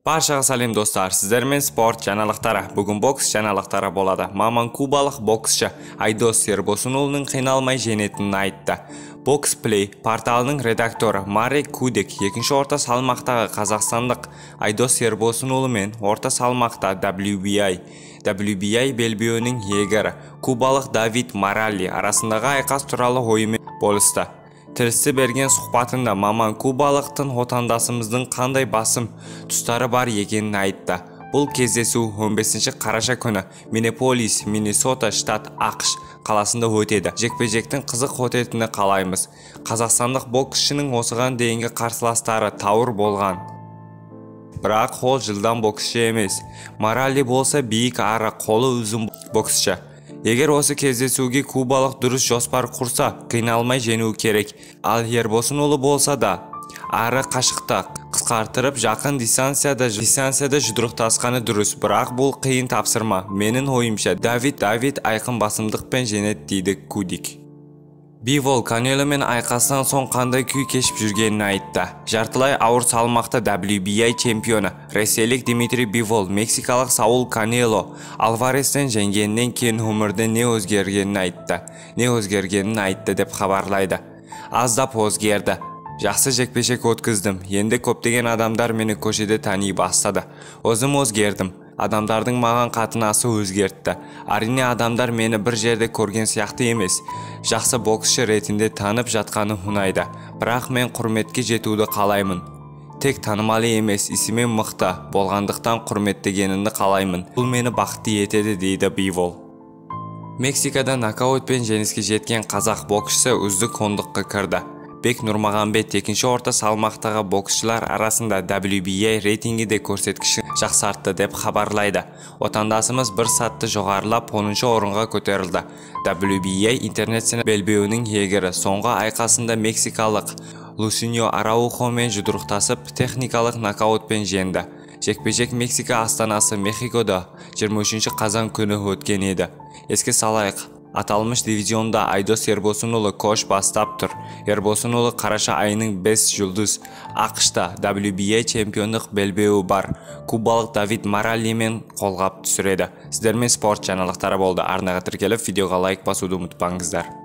Баршаға сәлем достар, сіздермен спорт жаңалықтары. Бүгін бокс жаңалықтары болады. Маман кубалық боксшы Айдос Ербосынұлының қиналмай жеңетінін айтты. Бокс Плей порталының редакторы Марек Кудек екінші орта салмақтағы қазақстандық Айдос Ербосынұлы мен орта салмақта WBA белбеуінің иегері кубалық Давид Моралли арасындағы айқас туралы ойымен бөлісті. Тілшісі берген сұхбатында маман кубалықтың отандасымыздың қандай басым тұстары бар екенін айтты. Бұл кездесу 15 қараша күні Миннеаполис, Миннесота штат ақш қаласында өтеді. Жекпе-жектің қызық өтетінін қалаймыз. Қазақстандық боксшының осыған дейінгі қарсыластары тауыр болған. Бірақ ол жылдам боксшы емес. Моралли болса биік ары қолы ұзын боксшы. Егер осы кездесуге кубалық дұрыс жоспар құрса, қиналмай жеңу керек. Ал Ербосынұлы болса да, ары қашықта қысқартырып, жақын дистанцияда жұдырықтасқаны дұрыс. Бірақ бұл қиын тапсырма. Менің ойымша, Давид айқын басымдықпен жеңеді, дейді Кудик. Бивол Канеломен айқастан соң қандай күй кешіп жүргенін айтты. Жартылай ауыр салмақта WBA чемпионы ресейлік Дмитрий Бивол мексикалық Саул Канело Альварестен жеңгеннен кейін өмірде не өзгергенін айтты деп хабарлайды. Аздап өзгерді. Жақсы жекпе-жек өткіздім. Енді көптеген адамдар мені көшеде тани бастады. Өзім өзгердім. Адамдардың маған қатынасы өзгертті. Әрине адамдар мені бір жерде көрген сияқты емес. Жақсы боксшы ретінде танып жатқаны ұнайды. Бірақ мен құрметке жетуді қалаймын. Тек танымал емес, ісіме мықты болғандықтан құрметтегенімді қалаймын. Бұл мені бақытты етеді, дейді Бивол. Мексикада нокаутпен жеңіске жеткен қазақ боксшысы үздік ондыққа кірді. Бек Нұрмағамбет екінші орта салмақтағы боксшылар арасында WBA рейтингіде көрсеткішін жақсартты деп хабарлайды. Отандасымыз бір сатты жоғарылап 10-шы орынға көтерілді. WBA International белбеуінің иегері соңғы айқасында мексикалық Лусиньо Араухомен жұдырықтасып, техникалық нокаутпен жеңді. Жекпе-жек Мексика астанасы Мехикода 23 қазан күні өткен еді. Еске салайық, аталмыш дивизионда Айдос Ербосынұлы көш бастап тұр. Ербосынұлы қараша айының 5 жұлдыз ақшта WBA чемпиондық белбеуі бар кубалық Давид Мораллимен қолғап түсіреді. Сіздермен спорт жаңалықтары болды. Арнаға тіркеліп, видеоға лайк басуды ұмытпаңыздар.